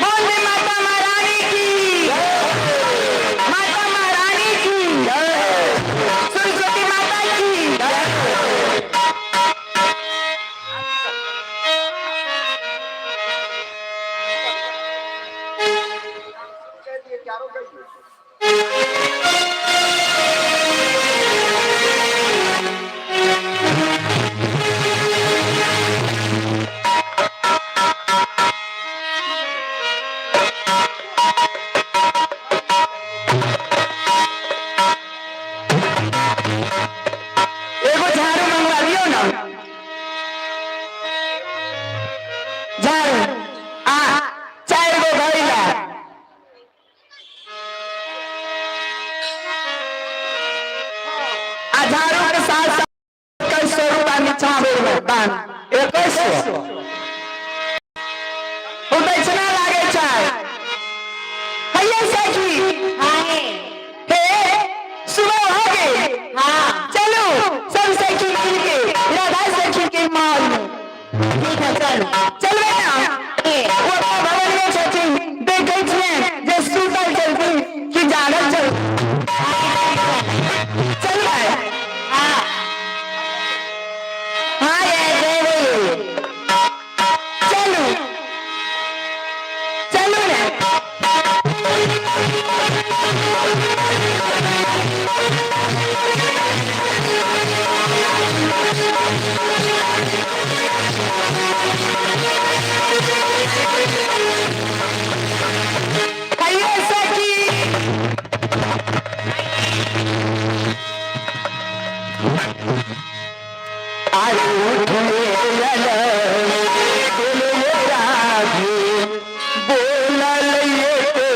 बोल माता महारानी की, माता महारानी की, सरस्वती माता की। एगो झाड़ू मंगवा दियो ना, झाड़ू आ चार गो घैला। आ झाड़ू के साथ साथ 2100 रुपया निछावर में दान, 2100। ओ दक्षिणा लागे छै। हैया सखी। हाय। हे, सुबह हो गई। हाँ। चलो, सब सखी मिल के राधा सखी के माल में। ठीक है, चलो। चलबै ना? ए। ओ अपना भवन में छथिन, देखै छियनि जे सुतल छथिन कि जागल छथिन। चलबै? हाँ। हाँ ये जेबै। चलू, चलू ने। कहिए सखी। आरे उठले बोले राधे बोलल ये तो।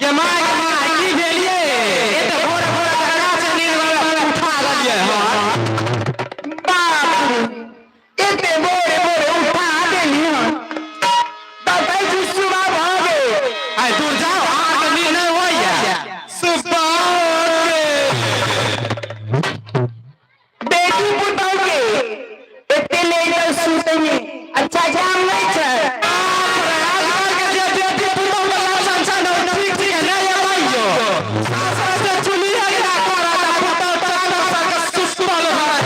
गे my, गे my, की भेलियै? ए तऽ भोरे भोरे तऽ गाछ नींद वाला उठा देलियै हन। बाप रे, एते भोरे भोरे उठा देली हन। बताइ छी सुबह भऽ गेल। आइ दूर जाउ, अहाँके नींद नहि होइया। सुबह हो गेल। बेटी पुतहु के एते लेट सुतै में अच्छा काम नहि छै। बाप रे, आजकल के जे बेटी पुतहु के लक्षण छै ने, ओ ठीक ठीक नहि अबैयो। सास से चुल्ही अगिला करत आ पुतहु टांग पर के सुतल रहत।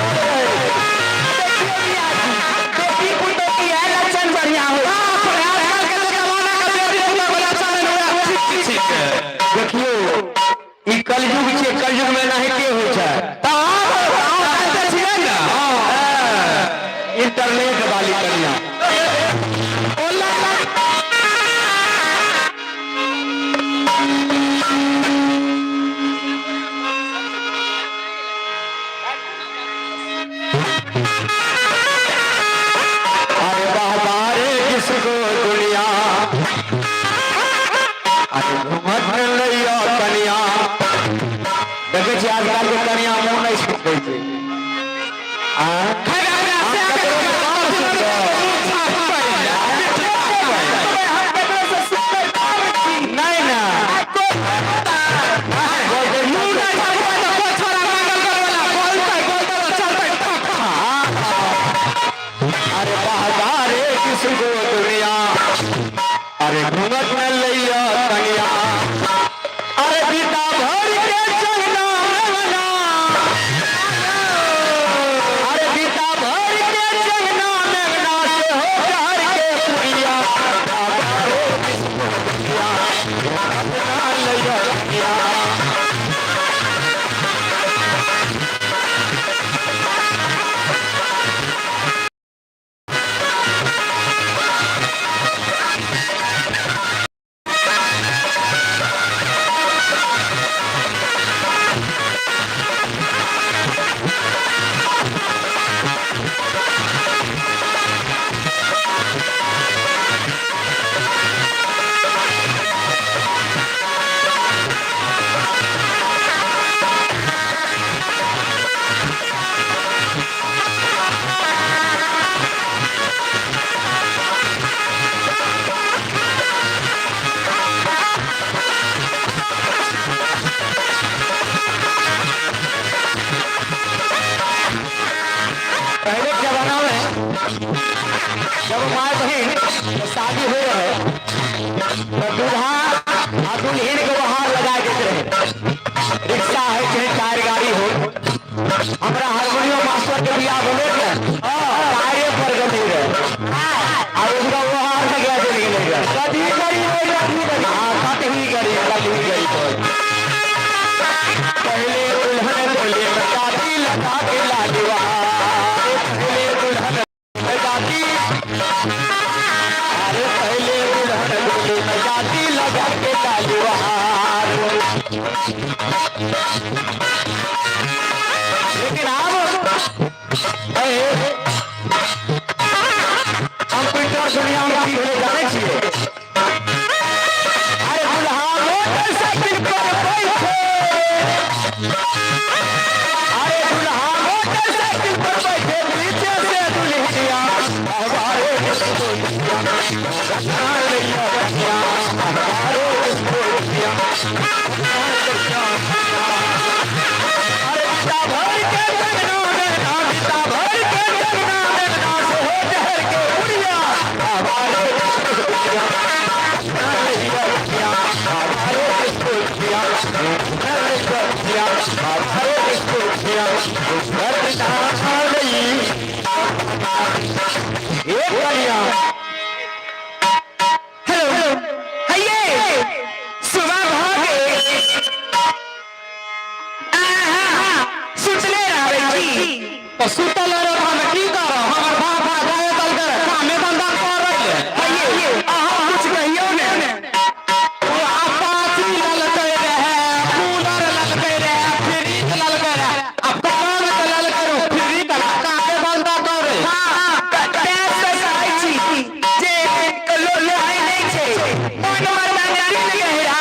देखियौ मियाजी, बेटी पुतहु के इएह लक्षण बढ़िआँ होइ। बाप रे, आजकल के जे जमाना के बेटी पुतहु के लक्षण है ने, ओएह ठीक ठीक। देखियौ, ई कलयुग छै, कलयुग में एनाहिते होइ छै। तऽ आब अहाँ जानिते छियै ने। इंटरनेट वाली कनिया। ऑनलाइन। अरे बाबा रे, किसको दुनिया, अरे घूमत लैया कनिया। देखै छियै, आजकल के कनिया मुँह नहि सुखै छै। आ खैरा से के हम ककरो से सुतल कम छी? नहि ने। मुँह नहि छापबै तऽ कोइ छोरा मंगल करवला बोलतै, बोलतै तऽ चलतै ठक्का। अरे बाबा रे, किसको दुनिया, अरे घूमत में लैया कनिया। अरे पिता भर के चंगना मेवना, अरे पिता भर के चंगना मेवना से हो प्यार के पुरिया। बाबा रे, किसको दुनिया, अपना लैया कनिया। पहले के जमाना में जब माय बहन के शादी हो रहे तो दूल्हा आ दुल्हन के वहां लगा देते रहे। रिक्शा है चाहे टायर गाड़ी हो। हमरा हारमोनियम मास्टर के बियाह भेलै ने, टायरे पर गली रहे आ उसका वो हार से गया, चल गेलै रहे। कथी गरी हो, कथी गरी? हाँ, कथी गरी, कथी गरी बोल। पहले दुल्हन बोले दादी लगा के लाडवा, पहले दुल्हन दादी, अरे पहले दुल्हन बोले दादी लगा के लाडवा। लेकिन अब कंप्यूटर दुनिया में की भेलै जानै छियै? अरे दुल्हा मोटरसाइकिल पर बैठे, अरे दुल्हा मोटरसाइकिल पर बैठे, पीछे से दुल्हनिया। हमारे दुल्हनिया, हमारे दुल्हनिया। अरे पिता भर के कंगना मेना, पिता भर के कंगना मेना से हो जहर के पुड़िया। हमारे दुल्हनिया, हमारे दुल्हनिया, हमारे दुल्हनिया, हमारे एक कन्या। हेलो, हैये, सुबह भऽ गेल। अहाँ सुतले रहबै छी? तऽ सुतल रह, हम की करब? हमर बाप गाय दलकर कामे धंधा करै ले। हैये, अहाँ कुछ कहियौ ने। ओ अपाची ललकै रहे, कूलर ललकै रहे, फ्रिज ललकै रहे, आ पलंग के ललकै रहे, फ्रिज कामे धंधा करै। हाँ, तैं से कहै छी जे लोहाइ नहि छै, मन मर्दाना गहरा।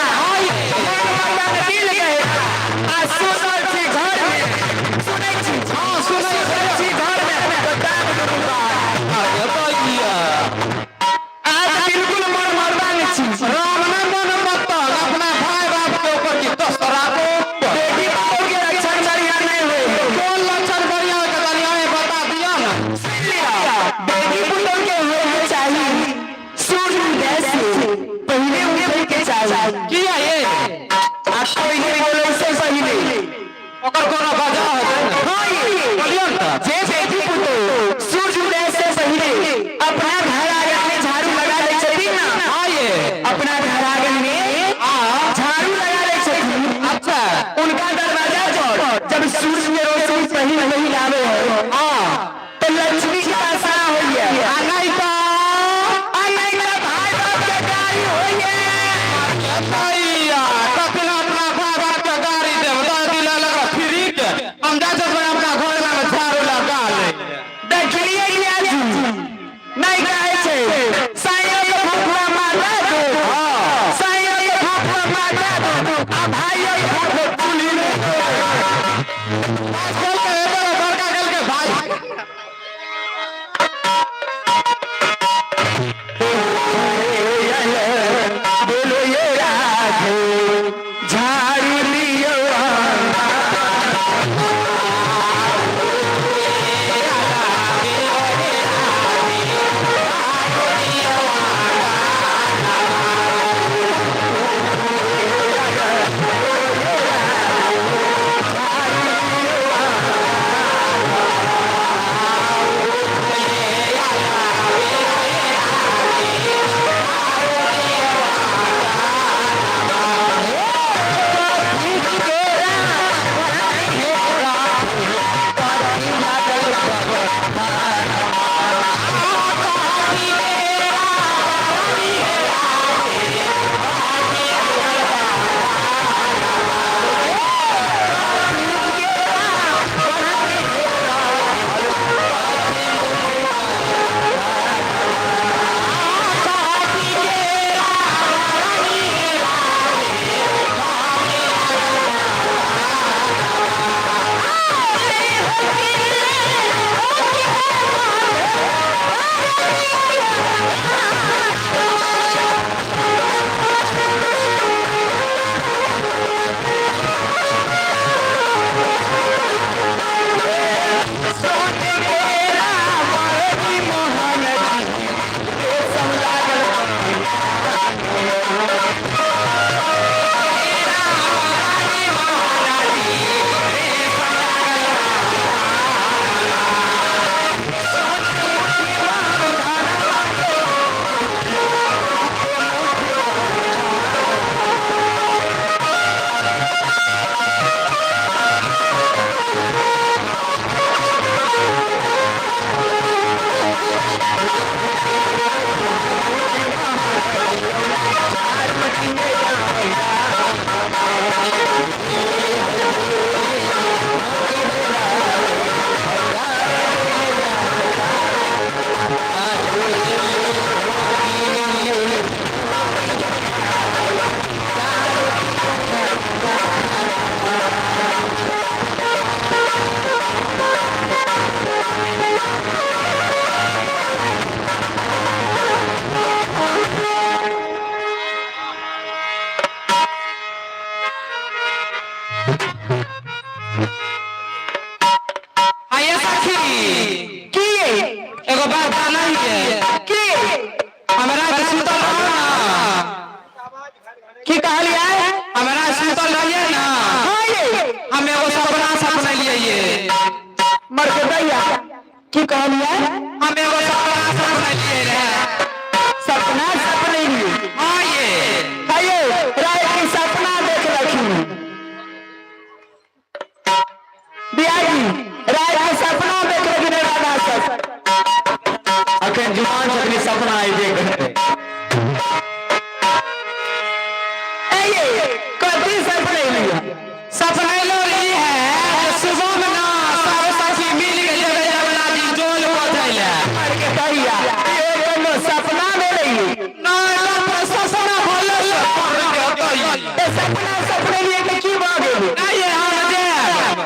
चाही। किया ये? आ कोई नहीं बोले से पहिले ओकर कोनो वजह होतै ने? हाँ ये। बोलियौ ने तऽ। जे बेटी पुतोह सूर्य उदय से पहिले अपना घर आंगन में झाड़ू लगा दै छथिन ना, हाँ ये। अपना घर आंगन में झाड़ू लगा दै छथिन, अच्छा। उनका दरवाजा पर जब सूर्य के रोशनी पहली पहली आवे है तो लक्ष्मी के आशा होइए। आ नहीं तऽ आ नहीं तो भाई बाप के गाड़ी होइए। भैया कखनो अपना भाई बाप के गाड़ी देब दस दिला लगा फ्री के, हम जाइ छियै अपना घर में झाड़ू लगा ले। देखलिए कि आज नहीं कहै छै साइयो के भूखवा माता दो, साइयो के भूखवा माता दो, आ भाइयो के भूखवा चूल्ही में दो। आजकल के एगो बड़का गेल के भाई। बोलो ये राधे झाड़ू लियो। आ ये सखी। की? एगो बात नहीं है। की? हमरा के सुतल रहो ना। की कहलिए? हमरा सुतल रहिए ना। हाँ ये। हम एगो सपना सपनलिए ये। मर के दैया, की कहलिए? हम एगो सपना सपनलिए रहे। सपना सपने लिए? हाँ ये। आइए राय की सपना देख रखी बियाजी, राय के सपना देख रखी राधा सब। अखन जुआन छथिन, सपना आबि गेल। आइए कथी सपने लिए? सपनैलो रही है जे सुबह में ना सब सखी मिल के जेबै जमुना जी जोल बजै ले। मर के दैया, ये कोनो सपना